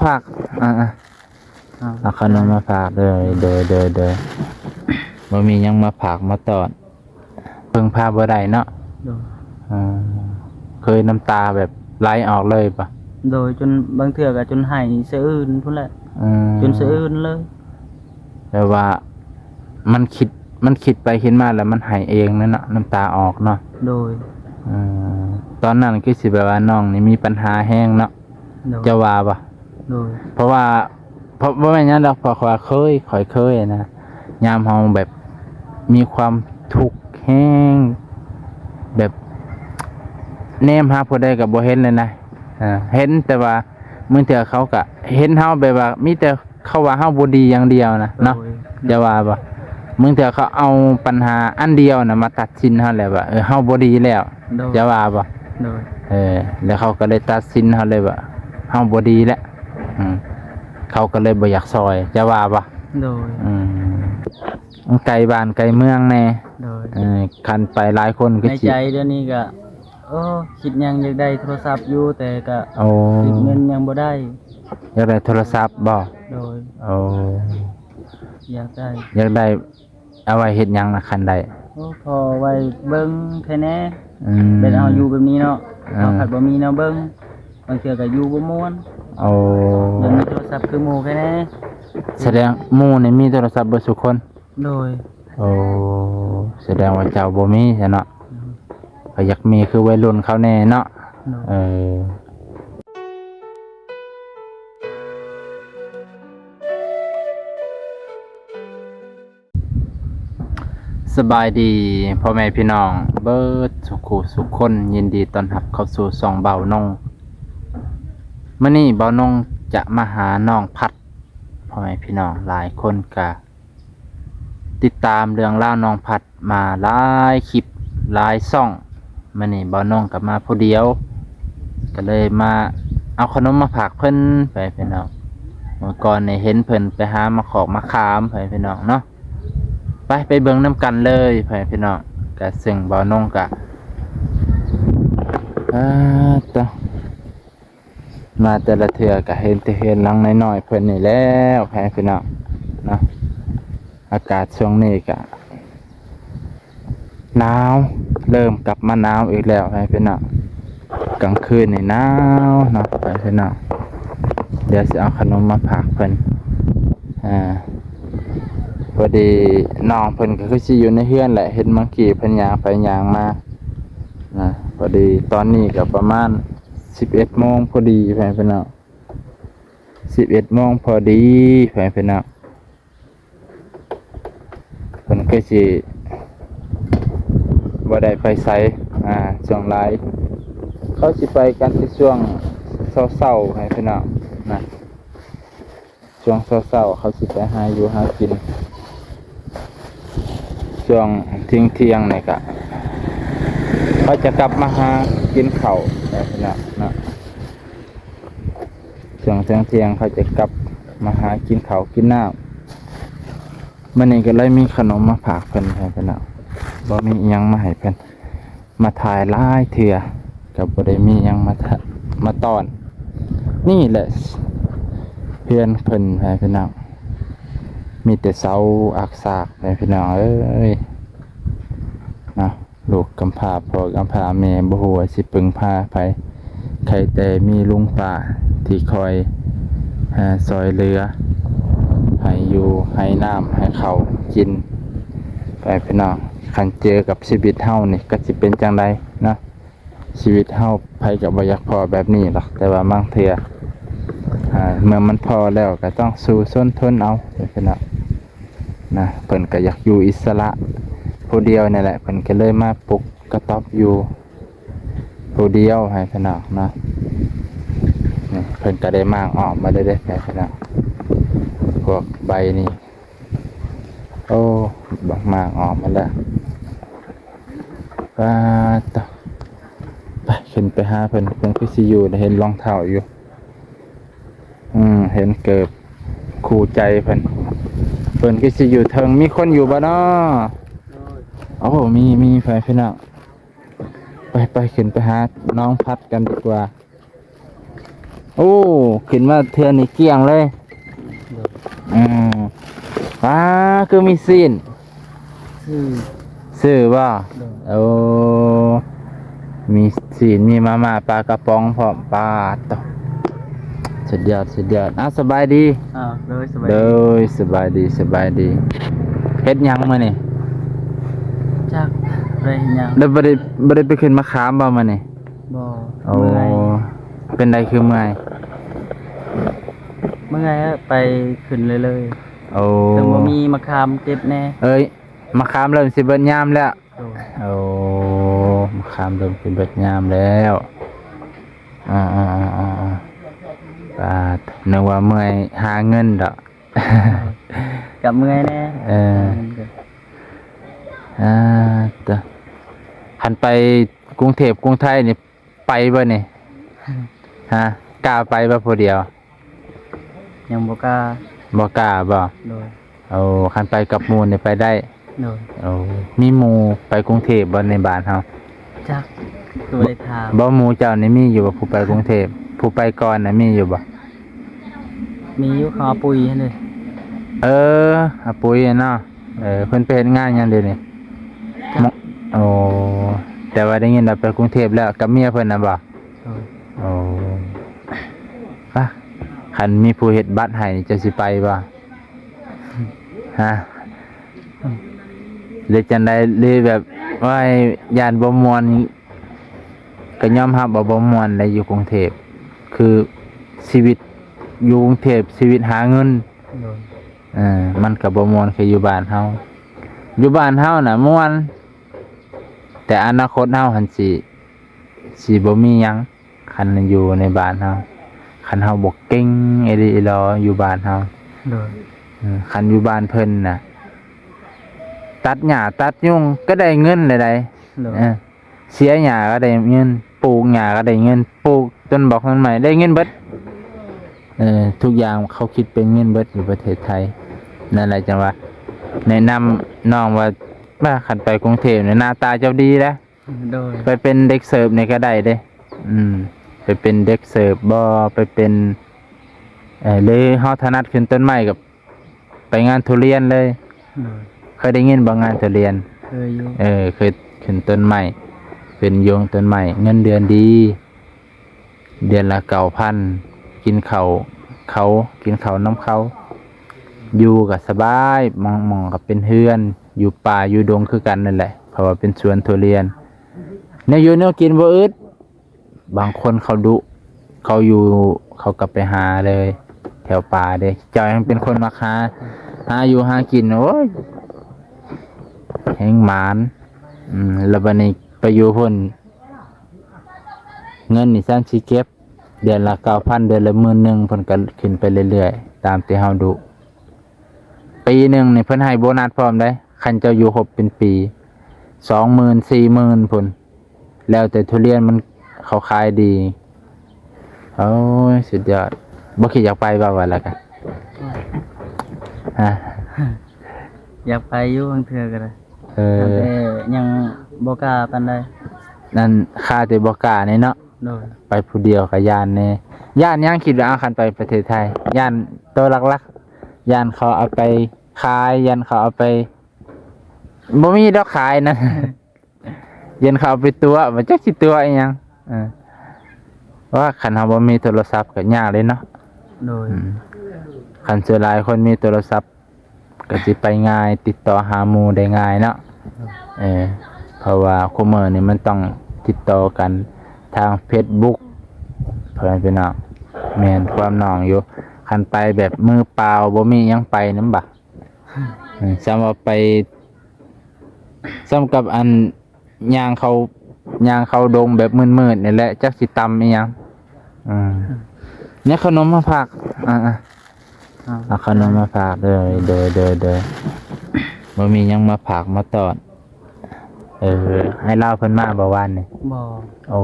ຝາກ ອ່າ ອ່າ ເອົາຂະໜົມມາຝາກເດີ. ໂດຍ ໂດຍ ໂດຍ ບໍ່ມີຫຍັງມາຝາກມາຕ້ອນ ເພິ່ງພາບໍ່ໄດ້ເນາະ. ໂດຍ ເອີ ເຄີຍນ້ຳຕາແບບໄຫຼອອກເລີຍບໍ່? ໂດຍ ຈົນບາງເທື່ອກໍຈົນໄຫ້ສະອືນພຸ້ນແຫຼະ. ອືມ ຈົນສະອືນເລີຍ ແບບວ່າມັນຄິດ ມັນຄິດໄປຄິດມາແລ້ວມັນໄຫ້ເອງນັ້ນເນາະ ນ້ຳຕາອອກເນາະ. ໂດຍ ເອີ ຕອນນັ້ນຄືຊິແບບວ່ານ້ອງນີ້ມີປັນຫາແຮງເນາະ. ໂດຍ ເຈົ້າວ່າບໍ່? ໂດຍ ເພາະວ່າ ເພາະ ບໍ່ແມ່ນຫຍັງດອກ ເພາະວ່າເຄີຍ ຂ້ອຍເຄີຍນະ ຍາມເຮົາແບບມີຄວາມທຸກແຮງ ແບບແນມຫາຜູ້ໃດກໍບໍ່ເຫັນເລີຍນະ. ເອີ ເຫັນແຕ່ວ່າບາງເທື່ອເຂົາກໍເຫັນເຮົາແບບວ່າມີແຕ່ ເຂົາວ່າເຮົາບໍ່ດີຢ່າງດຽວນະເນາະ. ໂດຍ ເຈົ້າວ່າບໍ່? ບາງເທື່ອເຂົາເອົາປັນຫາອັນດຽວນະມາຕັດສິນເຮົາແລ້ວວ່າ ເອີ ເຮົາບໍ່ດີແລ້ວ. ໂດຍ ເຈົ້າວ່າບໍ່? ໂດຍ ເອີ ແລ້ວເຂົາກໍເລີຍຕັດສິນເຮົາເລີຍວ່າເຮົາບໍ່ດີແລ້ວ. ອືມ ເຂົາກໍເລີຍບໍ່ຢາກຊ່ອຍ. ເຈົ້າວ່າບໍ່? ໂດຍ ອືມ ມັນໄກບ້ານໄກເມືອງແດ່. ໂດຍ ເອີ ຄັນໄປຫຼາຍຄົນກໍ ໃນ ຊິ ໃຈດຽວນີ້ກໍ ໂອ້ ຄິດຫຍັງຢາກໄດ້ໂທລະສັບຢູ່ ແຕ່ກະ ໂອ້ ເກັບເງິນຍັງບໍ່ໄດ້. ຢາກໄດ້ໂທລະສັບບໍ່? ໂດຍ ໂອ້ ຢາກໄດ້ ຢາກໄດ້ເອົາໄວ້ເຮັດຫຍັງລະຄັນໄດ້? ໂອ້ ພໍໄວ້ເບິ່ງໃຜແດ່. ອືມ ແບບເຮົາຢູ່ແບບນີ້ເນາະ ເອີ ເຮົາພັດບໍ່ມີແນວເບິ່ງ ບາງເທື່ອກໍຢູ່ບໍ່ມ່ວນ. ໂອ້ ຢາກມີໂທລະສັບຄືໝູ່ໃຜແດ່. ສະແດງໝູ່ນີ້ມີໂທລະສັບເບິດສູ່ຄົນ? ໂດຍ ໂອ້ ສະແດງວ່າເຈົ້າບໍ່ມີຊະເນາະ. ໂດຍ ຂ້ອຍຢາກມີຄືໄວລຸ້ນເຂົາແດ່ເນາະ. ໂດຍ ເອີ ສະບາຍດີພໍ່ແມ່ພີ່ນ້ອງເບິດສູ່ຄູ່ສູ່ຄົນ, ຍິນດີຕ້ອນຮັບເຂົ້າສູ່ຊ່ອງບ່າວນົງ. ມື້ນີ້ບ່າວນົງຈະມາຫານ້ອງພັດ. ພໍ່ແມ່ພີ່ນ້ອງຫຼາຍຄົນກະ ຕິດຕາມເລື່ອງລາວນ້ອງພັດມາຫຼາຍຄລິບຫຼາຍຊ່ອງ, ມື້ນີ້ບ່າວນົງກໍມາຜູ້ດຽວ ກໍເລີຍມາເອົາຂະໜົມມາຝາກເພິ່ນ ພໍ່ແມ່ພີ່ນ້ອງ. ມື້ກ່ອນນີ້ເຫັນເພິ່ນໄປຫາໝາກຂອກໝາກຂາມ ພໍ່ແມ່ພີ່ນ້ອງເນາະ. ໄປ ໄປເບິ່ງນຳກັນເລີຍ ພໍ່ແມ່ພີ່ນ້ອງ. ກະເຊິ່ງບ່າວນົງກະ ອາ ຕະ ມາແຕ່ລະເທື່ອກໍເຫັນແຕ່ເຮືອນຫຼັງນ້ອຍໆເພິ່ນນີ້ແລ້ວ ພໍ່ແມ່ພີ່ນ້ອງເນາະ. ອາກາດຊ່ວງນີ້ກໍໜາວ ເລີ່ມກັບມາໜາວອີກແລ້ວ ພໍ່ແມ່ພີ່ນ້ອງ. ກາງຄືນນີ້ໜາວເນາະ ພໍ່ແມ່ພີ່ນ້ອງ. ດຽວຊິເອົາຂະໜົມມາຝາກເພິ່ນ. ອາ ພໍດີນ້ອງເພິ່ນກໍຄືຊິຢູ່ໃນເຮືອນແຫຼະ ເຫັນບາງທີເພິ່ນຍ່າງໄປຍ່າງມານະ. ພໍດີຕອນນີ້ກໍປະມານ ສິບເອັດໂມງພໍດີ ພໍ່ແມ່ພີ່ນ້ອງ, ສິບເອັດໂມງພໍດີ ພໍ່ແມ່ພີ່ນ້ອງ. ເພິ່ນຄືຊິບໍ່ໄດ້ໄປໃສ ອາ ຊ່ວງຫຼາຍ ເຂົາຊິໄປກັນແຕ່ຊ່ວງເຊົ້າໆ ພໍ່ແມ່ພີ່ນ້ອງນະ. ຊ່ວງເຊົ້າໆ ເຂົາຊິໄປຫາຢູ່ຫາກິນ, ຊ່ວງທ່ຽງໆນີ້ກະເຂົາຈະກັບມາຫາກິນເຂົ້າແລ້ວເນາະ. ຊ່ວງທ່ຽງໆ ເຂົາຈະກັບມາຫາກິນເຂົ້າກິນນ້ຳ. ມື້ນີ້ກໍເລີຍມີຂະໜົມມາຝາກເພິ່ນ ພໍ່ແມ່ພີ່ນ້ອງ, ບໍ່ມີອີ່ຫຍັງມາໃຫ້ເພິ່ນ. ມາຖ່າຍຫຼາຍເທື່ອກໍບໍ່ໄດ້ມີຫຍັງມາ ມາຕ້ອນ. ນີ້ແຫຼະເຮືອນເພິ່ນ ພໍ່ແມ່ພີ່ນ້ອງ, ມີແຕ່ເສົາອັກສາກ ພໍ່ແມ່ພີ່ນ້ອງເອີຍເນາະ. ລູກກຳພ້າພໍ່ກຳພ້າແມ່ ບໍ່ຮູ້ວ່າຊິປຶງພາໃຜ, ໄຄແຕ່ມີລຸງປ້າທີ່ຄອຍ ເອີ ຊ່ອຍເຫຼືອ ໃຫ້ຢູ່ໃຫ້ນ້ຳໃຫ້ເຂົ້າກິນ ພໍ່ແມ່ພີ່ນ້ອງ. ຄັນເຈີກັບຊີວິດເຮົານີ້ ກໍຊິເປັນຈັ່ງໃດເນາະ? ຊີວິດເຮົາໃຜກໍບໍ່ຢາກພໍ້ແບບນີ້ດອກ, ແຕ່ວ່າບາງເທື່ອ ອາ ເມື່ອມັນພໍ້ແລ້ວກໍຕ້ອງສູ້ຊົນທົນເອົາ ເພິ່ນວ່ານະ. ເພິ່ນກໍຢາກຢູ່ອິດສະຫຼະຜູ້ດຽວນີ້ແຫຼະ, ເພິ່ນກໍເລີຍມາປຸກກະຕ໊ອບຢູ່ຜູ້ດຽວໃຫ້ເພິ່ນອອກເນາະ. ນີ້ເພິ່ນກໍໄດ້ໝາກອອກມາເລີຍເດ້ ໃຫ້ເພິ່ນອອກ ພວກໃບນີ້. ໂອ້ ບັກໝາກອອກມາແລ້ວ. ປາດໂທ້ ໄປ ຂຶ້ນໄປຫາເພິ່ນ, ເພິ່ນຄືຊິຢູ່ ໄດ້ເຫັນລອງເທ້າຢູ່. ອືມ ເຫັນເກີບຄູ່ໃຈເພິ່ນ, ເພິ່ນຄືຊິຢູ່ເທິງ. ມີຄົນຢູ່ບໍ່ນໍ? ໂອ້ ມີ ມີ ໄປພີ່ນ້ອງ. ໄປ ໄປ ຂຶ້ນໄປຫານ້ອງພັດກັນດີກວ່າ. ໂອ້ ຂຶ້ນມາເທື່ອນີ້ກ້ຽງເລີຍ. ໂດຍ. ອືມ ວ້າ ຄືມີຊີ້ນ ຊື້ ຊື້ບໍ່? ໂດຍ. ໂອ້ ມີຊີ້ນ ມີມາມ່າ ປາກະປ໋ອງພ້ອມ. ປາດໂທ້ ສຸດຍອດ ສຸດຍອດ. ອ້າວ ສະບາຍດີ. ອ້າວ ໂດຍ ສະບາຍ ໂດຍ ສະບາຍດີ ສະບາຍດີ. ເຮັດຫຍັງມື້ນີ້? ຈັກໄດ້ຫຍັງ ແລ້ວບໍ່ໄດ້ ບໍ່ໄດ້ໄປຂຶ້ນມະຂາມບໍ່ມື້ນີ້? ບໍ່. ໂອ້ ເມື່ອຍ. ເປັນໃດຄືເມື່ອຍ? ເມື່ອຍ ໄປຂຶ້ນເລື້ອຍໆ. ໂອ້ ເຖິງບໍ່ມີມະຂາມເກັບແດ່. ເອີຍ ມະຂາມເລີ່ມຊິເບິດຍາມແລ້ວ. ໂດຍ. ໂອ້ ມະຂາມເລີ່ມຊິເບິດຍາມແລ້ວ. ອ່າໆໆໆໆ ປາດ ນຶກວ່າເມື່ອຍຫາເງິນດອກ. ກະເມື່ອຍແດ່. ເອີ ຫາເງິນກະ ອ່າ ຕະ ຄັນໄປກຸງເທບກຸງໄທນີ້ ໄປບໍ່ນີ້? ຮະ ກ້າໄປບໍ່ຜູ້ດຽວ? ຍັງບໍ່ກ້າ. ບໍ່ກ້າບໍ່? ໂດຍ. ໂອ້ ຄັນໄປກັບໝູ່ນີ້ໄປໄດ້. ໂດຍ. ໂອ້ ມີໝູ່ໄປກຸງເທບບໍ່ໃນບ້ານເຮົາ? ຈັກ ບໍ່ໄດ້ຖາມ. ບໍ່ ໝູ່ເຈົ້ານີ້ມີຢູ່ບໍ່ ຜູ້ໄປກຸງເທບ? ຜູ້ໄປກ່ອນນະມີຢູ່ບໍ່? ມີຢູ່ ເຂົາອາປຸຍຫັ້ນເດ. ເອີ ອາປຸຍເນາະ. ເອີ ເພິ່ນໄປເຮັດງານຫຍັງດຽວນີ້? ໂອ້ ແຕ່ວ່າໄດ້ຍິນວ່າໄປກຸງເທບແລ້ວ ກັບເມຍເພິ່ນນະບໍ່? ໂດຍ. ໂອ້ ປະ ຄັນມີຜູ້ເຮັດບັດໃຫ້ ເຈົ້າຊິໄປບໍ່? ຮະ ຫຼືຈັ່ງໃດ? ຫຼືແບບ ໂອ້ຍ ຢ້ານບໍ່ມ່ວນ? ກໍຍອມຮັບວ່າບໍ່ມ່ວນແຫຼະ ຢູ່ກຸງເທບ ຄືຊີວິດຢູ່ກຸງເທບ ຊີວິດຫາເງິນ. ໂດຍ. ເອີ ມັນກໍບໍ່ມ່ວນຄືຢູ່ບ້ານເຮົາ. ຢູ່ບ້ານເຮົານະມ່ວນ ແຕ່ອະນາຄົດເຮົາຫັ້ນຊິ ຊິບໍ່ມີຫຍັງ ຄັນຢູ່ໃນບ້ານເຮົາ. ຄັນເຮົາບໍ່ເກັ່ງອີ່ຫຼີອີ່ຫຼໍຢູ່ບ້ານເຮົາ. ໂດຍ. ເອີ ຄັນຢູ່ບ້ານເພິ່ນນະ ຕັດຫຍ້າຕັດຍຸງກໍໄດ້ເງິນແລ້ວໃດ. ໂດຍ. ເອີ ເສຍຫຍ້າກໍໄດ້ເງິນ, ປູກຫຍ້າກໍໄດ້ເງິນ, ປູກຕົ້ນບອກຕົ້ນໄມ້ໄດ້ເງິນເບິດ. ເອີ ທຸກຢ່າງເຂົາຄິດເປັນເງິນເບິດຢູ່ປະເທດໄທ. ນັ້ນແຫຼະ ຈັ່ງວ່າແນະນຳນ້ອງວ່າ ວ່າຄັນໄປກຸງເທບນີ້ໜ້າຕາເຈົ້າດີເດ້. ໂດຍ. ໄປເປັນເດັກເສີບນີ້ກໍໄດ້ເດ້. ອືມ ໄປເປັນເດັກເສີບບໍ ໄປເປັນ ເອີ ຫຼືເຮົາຖະໜັດຂຶ້ນຕົ້ນໄມ້ກໍ ໄປງານທຸລຽນເລີຍ. ໂດຍ. ເຄີຍໄດ້ຍິນບໍ່ ງານທຸລຽນ? ເຄີຍຢູ່. ເອີ ເຄີຍຂຶ້ນຕົ້ນໄມ້ ຂຶ້ນໂຍງຕົ້ນໄມ້ ເງິນເດືອນດີ ເດືອນລະເກົ້າພັນ ກິນເຂົ້າເຂົາ ກິນເຂົ້ານຳເຂົາ ຢູ່ກໍສະບາຍ ໝ່ອງ ໝ່ອງກໍເປັນເຮືອນ ຢູ່ປ່າຢູ່ດົງຄືກັນນັ້ນແຫຼະ ເພາະວ່າເປັນສວນທຸລຽນ ແນວຢູ່ແນວກິນບໍ່ອຶດ. ບາງຄົນເຂົາດຸ ເຂົາຢູ່ ເຂົາກໍໄປຫາເລີຍແຖວປ່າເດ້. ເຈົ້າຍັງເປັນຄົນມັກຫາ ຫາຢູ່ຫາກິນ ໂອ້ຍ ແຮງໝານ. ອືມ ແລ້ວບັດນີ້ໄປຢູ່ພຸ້ນ ເງິນນີ້ຊັ້ນຊິເກັບ ເດືອນລະເກົ້າພັນ ເດືອນລະໝື່ນໜຶ່ງ ເພິ່ນກໍຂຶ້ນໄປເລື້ອຍໆ ຕາມທີ່ເຮົາດຸ. ປີໜຶ່ງນີ້ເພິ່ນໃຫ້ໂບນັດພ້ອມເດ້ ຄັນເຈົ້າຢູ່ຄົບເປັນປີ ສອງໝື່ນ ສີ່ໝື່ນພຸ້ນ ແລ້ວແຕ່ທຸລຽນມັນ ເຂົາຂາຍດີ. ໂອ້ຍ ສຸດຍອດ. ບໍ່ຄິດຢາກໄປບໍ່ ວ່າແລ້ວກະ? ຮະ? ຢາກໄປຢູ່ ບາງເທື່ອກໍໄດ້. ເອີ ແຕ່ຍັງບໍ່ກ້າປານໃດ. ນັ້ນ ຄ່າແຕ່ບໍ່ກ້ານີ້ເນາະ. ໂດຍ. ໄປຜູ້ດຽວກໍຢ້ານແດ່. ຢ້ານຫຍັງ? ຄິດວ່າ ເອົາ ຄັນໄປປະເທດໄທ ຢ້ານໂຕຫຼັກໆ ຢ້ານເຂົາເອົາໄປຂາຍ ຢ້ານເຂົາເອົາໄປ ບໍ່ມີດອກຂາຍນະ. ຢ້ານເຂົາເອົາໄປຕົວະ ບໍ່ຈັກຊິຕົວະອີ່ຫຍັງ. ເອີ ວ່າຄັນເຮົາບໍ່ມີໂທລະສັບກໍຍາກເດ້ເນາະ. ໂດຍ. ອືມ ຄັນສ່ວນຫຼາຍຄົນມີໂທລະສັບ ກໍຊິໄປງ່າຍ ຕິດຕໍ່ຫາໝູ່ໄດ້ງ່າຍເນາະ. ເອີ ເພາະວ່າຄູ່ມື້ນີ້ມັນຕ້ອງຕິດຕໍ່ກັນທາງເຟສບຸກ ພໍ່ແມ່ພີ່ນ້ອງ. ແມ່ນຄວາມນ້ອງຢູ່ ຄັນໄປແບບມືເປົ່າ ບໍ່ມີຫຍັງໄປນຳບະ. ເອີ ສ່ຳວ່າໄປ ສ່ຳກັບອັນ ຍ່າງເຂົ້າ ຍ່າງເຂົ້າດົງແບບມືດໆນີ້ແຫຼະ ຈັກຊິຕຳອີ່ຫຍັງ. ອືມ ນີ້ຂະໜົມມາຝາກ. ອ່າ ອ່າ ເອົາຂະໜົມມາຝາກ. ໂດຍ ໂດຍ ໂດຍ ໂດຍ. ບໍ່ມີຫຍັງມາຝາກມາຕ້ອນ. ເອີ ອ້າຍລາວເພິ່ນມາບໍ່ວານນີ້? ບໍ່. ໂອ້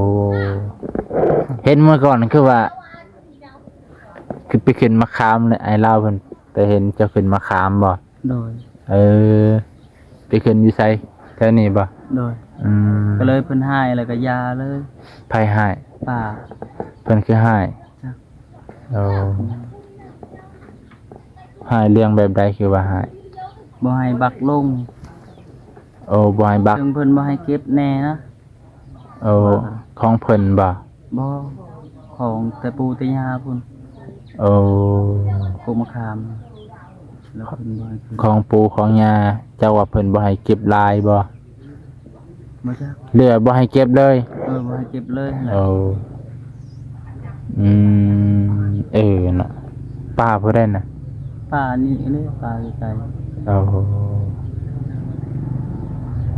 ເຫັນມື້ກ່ອນຄືວ່າ ຄືໄປຂຶ້ນມະຂາມເລີຍ ອ້າຍລາວເພິ່ນໄປເຫັນເຈົ້າຂຶ້ນມະຂາມບໍ່? ໂດຍ. ເອີ ໄປຂຶ້ນຢູ່ໃສ? ແຖວນີ້ບໍ່? ໂດຍ. ອືມ ກໍເລີຍເພິ່ນຮ້າຍແລ້ວກໍຢ່າເລີຍ. ໃຜຮ້າຍ? ປ້າ. ເພິ່ນຄືຮ້າຍ? ຈັກ. ໂອ້ ຮ້າຍເລື່ອງແບບໃດ ຄືວ່າຮ້າຍ? ບໍ່ໃຫ້ບັກລົງ. ໂອ້ ບໍ່ໃຫ້ບັກ. ເຊິ່ງເພິ່ນບໍ່ໃຫ້ເກັບແນ່ນະ. ໂອ້ ຂອງເພິ່ນບໍ່? ບໍ່ ຂອງແຕ່ປູ່ແຕ່ຍ່າພຸ້ນ. ໂອ້ ກົກມະຂາມ ແລ້ວເພິ່ນບໍ່ໃຫ້ເກັບ. ຂອງປູ່ຂອງຍ່າ ເຈົ້າວ່າເພິ່ນບໍ່ໃຫ້ເກັບຫຼາຍບໍ່? ບໍ່ຈັກ ຫຼືວ່າບໍ່ໃຫ້ເກັບເລີຍ? ເອີ ບໍ່ໃຫ້ເກັບເລີຍ. ໂອ້ ອືມ ເອີເນາະ ປາຜູ້ໃດນະ? ປານີ້ເດ້ ປາໄກໆ. ໂອ້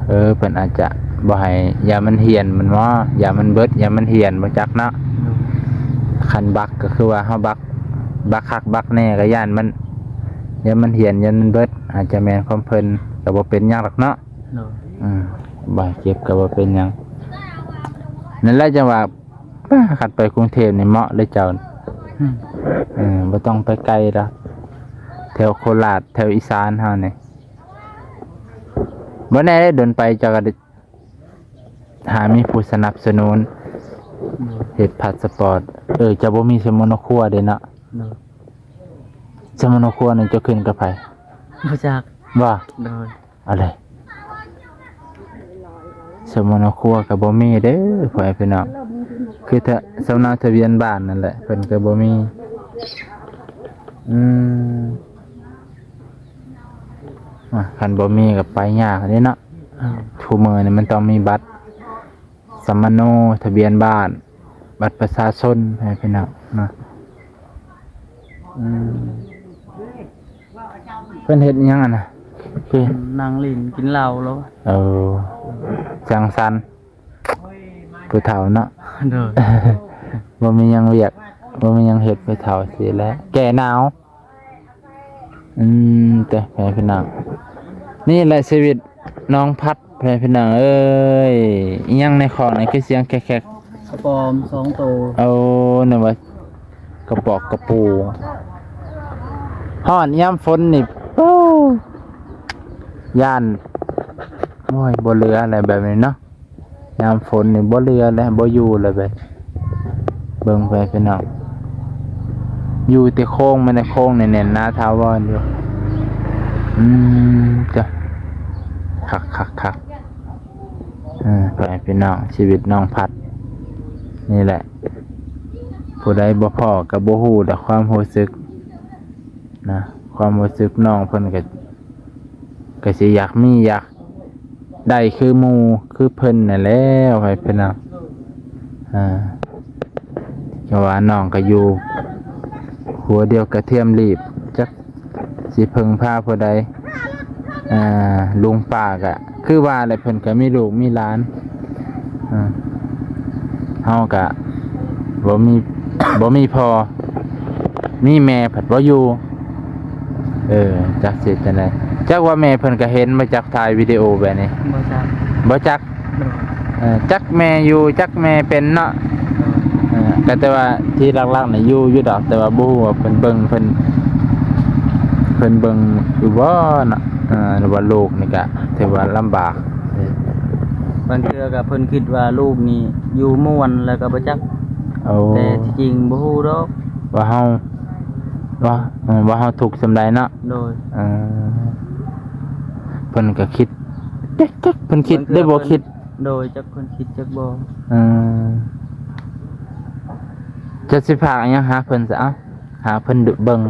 ເອີ ເພິ່ນອາດຈະບໍ່ໃຫ້ ຢ້ານມັນຫ້ຽນແມ່ນບໍ່? ຢ້ານມັນເບິດ ຢ້ານມັນຫ້ຽນ ບໍ່ຈັກເນາະ. ໂດຍ ຄັນບັກກໍຄືວ່າເຮົາບັກ ບັກຄັກບັກແນ່ ກໍຢ້ານມັນ ຢ້ານມັນຫ້ຽນ ຢ້ານມັນເບິດ ອາດຈະແມ່ນຂອງເພິ່ນ ກໍບໍ່ເປັນຫຍັງດອກເນາະ. ໂດຍ ອືມ ບໍ່ໃຫ້ເກັບກໍບໍ່ເປັນຫຍັງ. ນັ້ນແຫຼະ ຈັ່ງວ່າ ປ້າ ຄັນໄປກຸງເທບນີ້ເໝາະເລີຍເຈົ້າ. ອືມ ເອີ ບໍ່ຕ້ອງໄປໄກດອກ ແຖວໂຄລາດ ແຖວອີສານເຮົານີ້. ບໍ່ແນ່ເດ້ ດົນໄປເຈົ້າກໍໄດ້ຫາມີຜູ້ສະໜັບສະໜູນ ໂດຍ ເຮັດພາສະປອດ. ເອີ ເຈົ້າບໍ່ມີສະໂມໂນຄົວເດ້ເນາະ. ໂດຍ ສະໂມໂນຄົວນີ້ເຈົ້າຂຶ້ນກັບໃຜ? ບໍ່ຈັກ. ບໍ່? ໂດຍ ອະໄລ ສະໂມໂນຄົວກໍບໍ່ມີເດີ ພໍ່ແມ່ພີ່ນ້ອງ. ຄືຖ້າສຳເນົາທະບຽນບ້ານນັ້ນແຫຼະ ເພິ່ນກໍບໍ່ມີ. ອືມ ອາ ຄັນບໍ່ມີກໍໄປຍາກເດ້ເນາະ. ເອີ ທຸກມື້ນີ້ມັນຕ້ອງມີບັດ ສຳມະໂນ ທະບຽນບ້ານ ບັດປະຊາຊົນ ໃຫ້ພີ່ນ້ອງເນາະ. ອືມ ເພິ່ນເຮັດອີ່ຫຍັງຫັ້ນນະ? ຄື ນັ່ງຫຼິ້ນກິນເຫຼົ້າແລ້ວ. ເອີ ສັງສັນ ຜູ້ເຖົ້າເນາະ. ໂດຍ ບໍ່ມີຫຍັງວຽກ ບໍ່ມີຫຍັງເຮັດ ຜູ້ເຖົ້າຊີ້ແຫຼະ ແກ້ໜາວ. ອືມ ແຕ່ ພໍ່ແມ່ພີ່ນ້ອງ ນີ້ແຫຼະຊີວິດນ້ອງພັດ ພໍ່ແມ່ພີ່ນ້ອງເອີຍ. ອີ່ຫຍັງໃນຄອກນີ້ຄືສຽງແຄກໆ? ກະປອມສອງໂຕ. ໂອ້ ນຶກວ່າກະປອກກະປູ. ຮອດຍາມຝົນນີ້ ໂອ້ ຢ້ານ ໂອ້ຍ ບໍ່ເຫຼືອແຫຼະແບບນີ້ເນາະ. ຍາມຝົນນີ້ບໍ່ເຫຼືອແລ້ວ ບໍ່ຢູ່ແລ້ວເວີຍ. ເບິ່ງໄປພີ່ນ້ອງ ຢູ່ແຕ່ໂຄງ ມັນແຕ່ໂຄງນີ້ແໜ້ນໜາຖາວອນຢູ່. ອືມ ຈ້ະ ຄັກໆໆ. ເອີ ໄປພີ່ນ້ອງ ຊີວິດນ້ອງພັດນີ້ແຫຼະ ຜູ້ໃດບໍ່ພໍ້ກໍບໍ່ຮູ້ດອກຄວາມຮູ້ສຶກນະ. ຄວາມຮູ້ສຶກນ້ອງເພິ່ນກໍ ກໍຊິຢາກມີຢາກໄດ້ຄືໝູ່ຄືເພິ່ນນັ້ນແຫຼະ ໃຫ້ເພິ່ນເນາະ. ອ່າ ເພາະວ່ານ້ອງກໍຢູ່ຫົວດຽວກະທຽມລີບ ຈັກຊິເພິ່ງພາຜູ້ໃດ. ອ່າ ລຸງປ້າກໍຄືວ່າແຫຼະ ເພິ່ນກໍມີລູກມີຫຼານ. ອ່າ ເຮົາກະບໍ່ມີ ບໍ່ມີພໍ່ ມີແມ່ພັດບໍ່ຢູ່. ເອີ ຈັກຊິເຮັດຈັ່ງໃດ? ຈັກວ່າແມ່ເພິ່ນກະເຫັນບໍ່? ຈັກຖ່າຍວິດີໂອແບບນີ້ ບໍ່ຈັກ ບໍ່ຈັກ. ໂດຍ ເອີ ຈັກແມ່ຢູ່ ຈັກແມ່ເປັນເນາະ. ໂດຍ ເອີ ກະແຕ່ວ່າທີ່ຫຼັກໆນີ້ຢູ່ ຢູ່ດອກ ແຕ່ວ່າບໍ່ຮູ້ວ່າເພິ່ນເບິ່ງ ເພິ່ນ ເພິ່ນເບິ່ງຢູ່ບໍ່ເນາະ. ເອີ ຫຼືວ່າລູກນີ້ກະຖືວ່າລຳບາກ. ບາງເທື່ອກໍເພິ່ນຄິດວ່າລູກນີ້ຢູ່ມ່ວນແລ້ວກໍບໍ່ຈັກ. ໂອ້ ແຕ່ທີ່ຈິງບໍ່ຮູ້ດອກວ່າເຮົາ ວ່າ ເອີ ວ່າເຮົາທຸກສ່ຳໃດເນາະ. ໂດຍ ເອີ ເພິ່ນກໍຄິດ ຈັກ ເພິ່ນຄິດ ບາງເທື່ອ ຫຼືບໍ່ຄິດ. ໂດຍ ຈັກເພິ່ນຄິດຈັກບໍ່. ເອີ ເຈົ້າຊິຝາກຫຍັງຫາເພິ່ນຊະ? ເອົ້າ ຫາເພິ່ນເບິ່ງ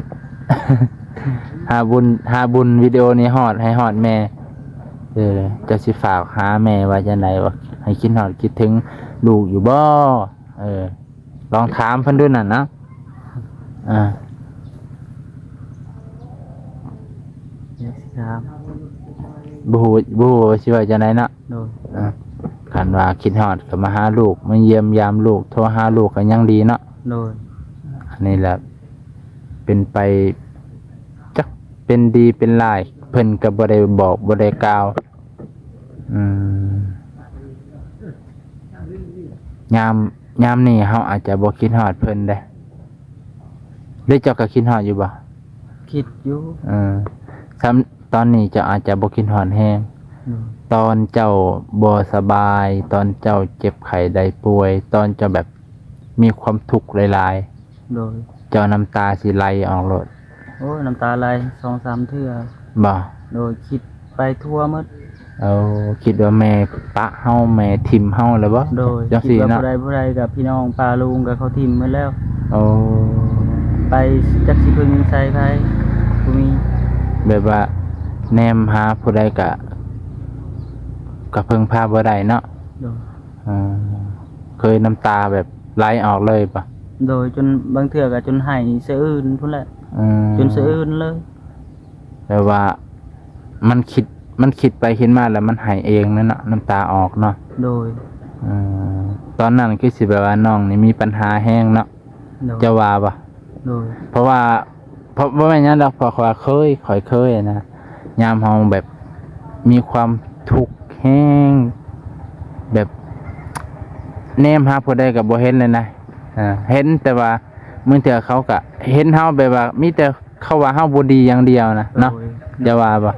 ຫາບຸນ ຫາບຸນວິດີໂອນີ້ຮອດ ໃຫ້ຮອດແມ່. ເອີ ເຈົ້າຊິຝາກຫາແມ່ວ່າຈັ່ງໃດ? ວ່າໃຫ້ຄິດຮອດຄິດເຖິງລູກຢູ່ບໍ່? ເອີ ລອງຖາມເພິ່ນດູນັ້ນນະ. ອ່າ ຢາກຊິຖາມ ບໍ່ຮູ້ ບໍ່ຮູ້ວ່າຊິເວົ້າຈັ່ງໃດເນາະ. ໂດຍ ອ່າ ຄັນວ່າຄິດຮອດກໍມາຫາລູກ ມາຢ້ຽມຢາມລູກ ໂທຫາລູກກໍຍັງດີເນາະ. ໂດຍ ອັນນີ້ແຫຼະ ເປັນໄປ ຈັກເປັນດີເປັນຮ້າຍ ເພິ່ນກໍບໍ່ໄດ້ບອກ ບໍ່ໄດ້ກ່າວ. ອືມ ຍາມ ຍາມນີ້ເຮົາອາດຈະບໍ່ຄິດຮອດເພິ່ນເດ້. ຫຼືເຈົ້າກໍຄິດຮອດຢູ່ບໍ່? ຄິດຢູ່. ເອີ ສ່ຳຕອນນີ້ເຈົ້າອາດຈະບໍ່ຄິດຮອດແຮງ. ໂດຍ ຕອນເຈົ້າບໍ່ສະບາຍ ຕອນເຈົ້າເຈັບໄຂ້ໄດ້ປ່ວຍ ຕອນເຈົ້າແບບມີຄວາມທຸກຫຼາຍໆ. ໂດຍ ເຈົ້ານ້ຳຕາຊິໄຫຼອອກໂລດ. ໂອ້ຍ ນ້ຳຕາໄຫຼສອງສາມເທື່ອ. ບໍ່? ໂດຍ ຄິດໄປທົ່ວໝົດ. ເອົາ ຄິດວ່າແມ່ປະເຮົາ ແມ່ຖິ້ມເຮົາແລ້ວບໍ່? ໂດຍ ຈັ່ງ ຄິດ ຊີ້ ວ່າ ເນາະ ຜູ້ໃດຜູ້ໃດ ກັບພີ່ນ້ອງປ້າລຸງ ກໍເຂົາຖິ້ມໝົດແລ້ວ. ໂອ້ ໄປຈັກຊິເພິ່ງໃສ່ໃຜ ບໍ່ມີ. ແບບວ່າແນມຫາຜູ້ໃດກະ ກະເພິ່ງພາບໍ່ໄດ້ເນາະ. ໂດຍ ເອີ ເຄີຍນ້ຳຕາແບບໄຫຼອອກເລີຍບໍ່? ໂດຍ ຈົນບາງເທື່ອກໍຈົນໄຫ້ສະອື່ນພຸ້ນແຫຼະ. ອືມ ຈົນສະອື່ນເລີຍ. ແບບວ່າມັນຄິດ ມັນຄິດໄປຄິດມາແລ້ວມັນໄຫ້ເອງນັ້ນເນາະ ນ້ຳຕາອອກເນາະ. ໂດຍ ອືມ ຕອນນັ້ນຄືຊິແບບວ່ານ້ອງນີ້ມີປັນຫາແຮງເນາະ. ໂດຍ ເຈົ້າວ່າບໍ່? ໂດຍ ເພາະວ່າ ເພາະ ບໍ່ແມ່ນຫຍັງດອກ ເພາະວ່າເຄີຍ ຂ້ອຍເຄີຍນະ ຍາມເຮົາແບບມີຄວາມທຸກແຮງ ແບບແນມຫາຜູ້ໃດກໍບໍ່ເຫັນເລີຍນະ. ເອີ ເຫັນແຕ່ວ່າ ບາງເທື່ອເຂົາກະເຫັນເຮົາແບບວ່າ ມີແຕ່ເຂົາວ່າເຮົາບໍ່ດີຢ່າງດຽວນະເນາະ. ໂດຍ ຢ່າວ່າບໍ່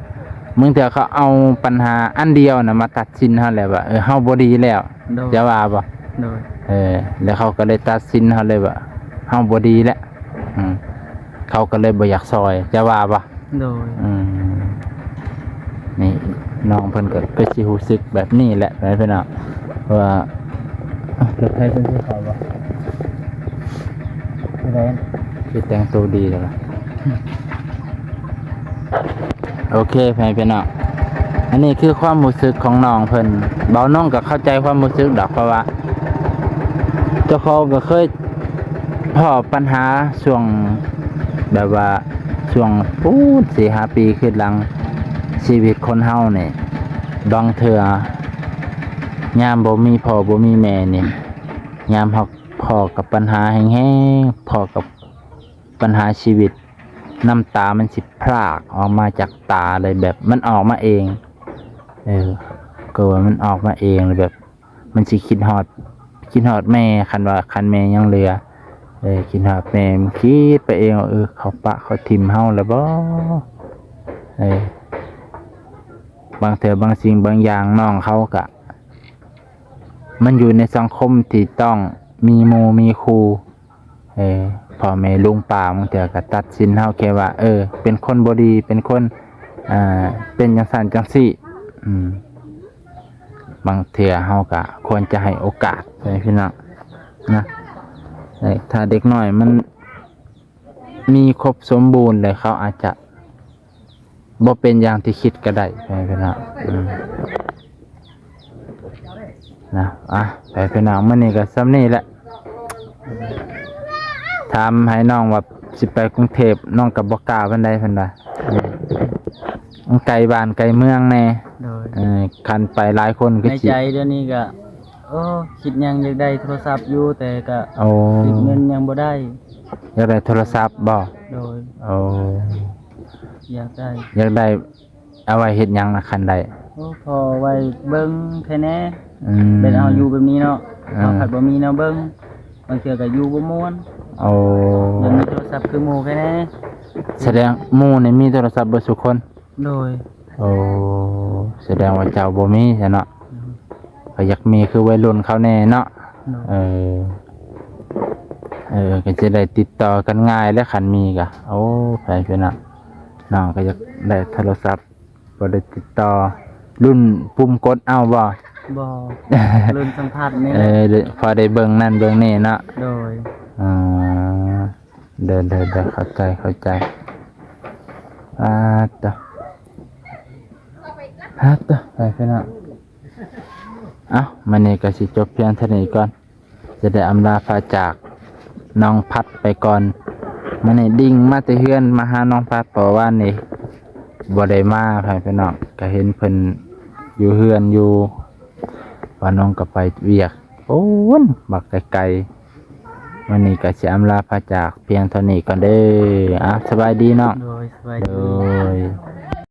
ບາງເທື່ອເຂົາເອົາປັນຫາອັນດຽວນະມາຕັດສິນເຮົາແລ້ວວ່າ ເອີ ເຮົາບໍ່ດີແລ້ວ. ໂດຍ ຢ່າວ່າບໍ່? ໂດຍ ເອີ ແລ້ວເຂົາກໍເລີຍຕັດສິນເຮົາເລີຍວ່າເຮົາບໍ່ດີແລ້ວ. ອືມ ເຂົາກໍເລີຍບໍ່ຢາກຊ່ອຍ ຢ່າວ່າບໍ່? ໂດຍ ອືມ ນີ້ນ້ອງເພິ່ນກໍ ກໍຊິຮູ້ສຶກແບບນີ້ແຫຼະ ພີ່ນ້ອງ ເພາະວ່າ ເອົ້າ ລົດໄຖເພິ່ນຊິເຂົ້າບໍ່? ຜູ້ໃດ ຄືແຕ່ງໂຕດີແທ້ລະ. ໂອເຄ ພໍ່ແມ່ພີ່ນ້ອງ ອັນນີ້ຄືຄວາມຮູ້ສຶກຂອງນ້ອງເພິ່ນ. ເບົານ້ອງກໍເຂົ້າໃຈຄວາມຮູ້ສຶກດອກ ເພາະວ່າເຈົ້າຂອງກໍເຄີຍພໍ້ບັນຫາຊ່ວງ ແບບວ່າຊ່ວງປູ້ນ ສີ່ຫ້າປີຄືນຫຼັງ ຊີວິດຄົນເຮົານີ້ ບາງເທື່ອຍາມບໍ່ມີພໍ່ບໍ່ມີແມ່ນີ້ ຍາມເຮົາພໍ້ກັບບັນຫາແຮງໆ ພໍ້ກັບບັນຫາຊີວິດ ນ້ຳຕາມັນຊິພຣາກອອກມາຈາກຕາເລີຍ ແບບມັນອອກມາເອງ. ເອີ ກໍວ່າມັນອອກມາເອງ ແບບມັນຊິຄິດຮອດ ຄິດຮອດແມ່ ຄັນວ່າ ຄັນແມ່ຍັງເຫຼືອ. ເອີ ຄິດຮອດແມ່ ມັນຄິດໄປເອງວ່າ ເອີ ເຂົາປະເຂົາຖິ້ມເຮົາແລ້ວບໍ? ເອີ ບາງເທື່ອບາງສິ່ງບາງຢ່າງ ນ້ອງເຂົາກະ ມັນຢູ່ໃນສັງຄົມທີ່ຕ້ອງມີໝູ່ມີຄູ່. ເອີ ພໍ່ແມ່ລຸງປ້າບາງເທື່ອກໍຕັດສິນເຮົາແຄ່ວ່າ ເອີ ເປັນຄົນບໍ່ດີ ເປັນຄົນ ອ່າ ເປັນຈັ່ງຊັ້ນຈັ່ງຊີ້. ອືມ ບາງເທື່ອເຮົາກໍຄວນຈະໃຫ້ໂອກາດ ໃຫ້ພີ່ນ້ອງນະ. ເອີ ຖ້າເດັກນ້ອຍມັນມີຄົບສົມບູນແລ້ວ ເຂົາອາດຈະ ບໍ່ເປັນຢ່າງທີ່ຄິດກໍໄດ້ ພໍ່ແມ່ພີ່ນ້ອງ. ອືມ ນະ ອ່ະ ພໍ່ແມ່ພີ່ນ້ອງ ມື້ນີ້ກໍສ່ຳນີ້ແຫຼະ. ຖາມໃຫ້ນ້ອງວ່າຊິໄປກຸງເທບ ນ້ອງກໍບໍ່ກ້າປານໃດ ເພິ່ນວ່າ ອືມ ມັນໄກບ້ານໄກເມືອງແດ່. ໂດຍ ເອີ ຄັນໄປຫຼາຍຄົນກໍ ໃນ ຊິ ໃຈດຽວນີ້ກໍ ໂອ້ ຄິດຫຍັງ ຢາກໄດ້ໂທລະສັບຢູ່ ແຕ່ກໍ ໂອ້ ເກັບເງິນຍັງບໍ່ໄດ້. ຢາກໄດ້ໂທລະສັບບໍ? ໂດຍ ໂອ້ ຢາກໄດ້ ຢາກໄດ້ ເອົາໄວ້ເຮັດຫຍັງລະຄັນໄດ້? ໂອ້ ພໍໄວ້ເບິ່ງແຄ່ແດ່. ອືມ ແບບເຮົາຢູ່ແບບນີ້ເນາະ ເອີ ເຮົາພັດບໍ່ມີແນວເບິ່ງ ບາງເທື່ອກໍຢູ່ບໍ່ມ່ວນ. ໂອ້ ຢາກມີໂທລະສັບຄືໝູ່ແຄ່ແດ່. ສະແດງໝູ່ນີ້ມີໂທລະສັບເບິດສູ່ຄົນ? ໂດຍ ໂອ້ ສະແດງວ່າເຈົ້າບໍ່ມີຊະເນາະ. ອືມ ກໍຢາກມີຄືໄວລຸ້ນເຂົາແດ່ເນາະ. ໂດຍ ເອີ ເອີ ກໍຈະໄດ້ຕິດຕໍ່ກັນງ່າຍແຫຼະ ຄັນມີກໍ. ໂອ້ ໄປພີ່ນ້ອງ ນ້ອງກໍຢາກໄດ້ໂທລະສັບ ບໍ່ໄດ້ຕິດຕໍ່ ລຸ້ນປຸ່ມກົດເອົາບໍ? ບໍ່ ລຸ້ນສຳຜັດນີ້ແຫຼະ. ເອີ ພໍໄດ້ເບິ່ງນັ້ນເບິ່ງນີ້ເນາະ. ໂດຍ ອໍ ເດີໆໆ ເຂົ້າໃຈ ເຂົ້າໃຈ. ອາດຕະ ອາດຕະ ໄປພີ່ນ້ອງ. ເອົ້າ ມື້ນີ້ກໍຊິຈົບພຽງເທົ່ານີ້ກ່ອນ ຈະໄດ້ອຳລາພາຈາກນ້ອງພັດໄປກ່ອນ. ມື້ນີ້ດິ່ງມາແຕ່ເຮືອນມາຫານ້ອງພັດ ເພາະວ່າວານນີ້ບໍ່ໄດ້ມາ ພີ່ນ້ອງ ກໍເຫັນເພິ່ນຢູ່ເຮືອນຢູ່ ວ່ານ້ອງກໍໄປວຽກ ໂອ້ນ ບັກໄກໆ. ມື້ນີ້ກໍຊິອຳລາພາຈາກພຽງເທົ່ານີ້ກ່ອນເດີ. ອ່າ ສະບາຍດີນ້ອງ. ໂດຍ ສະບາຍດີ. ໂດຍ.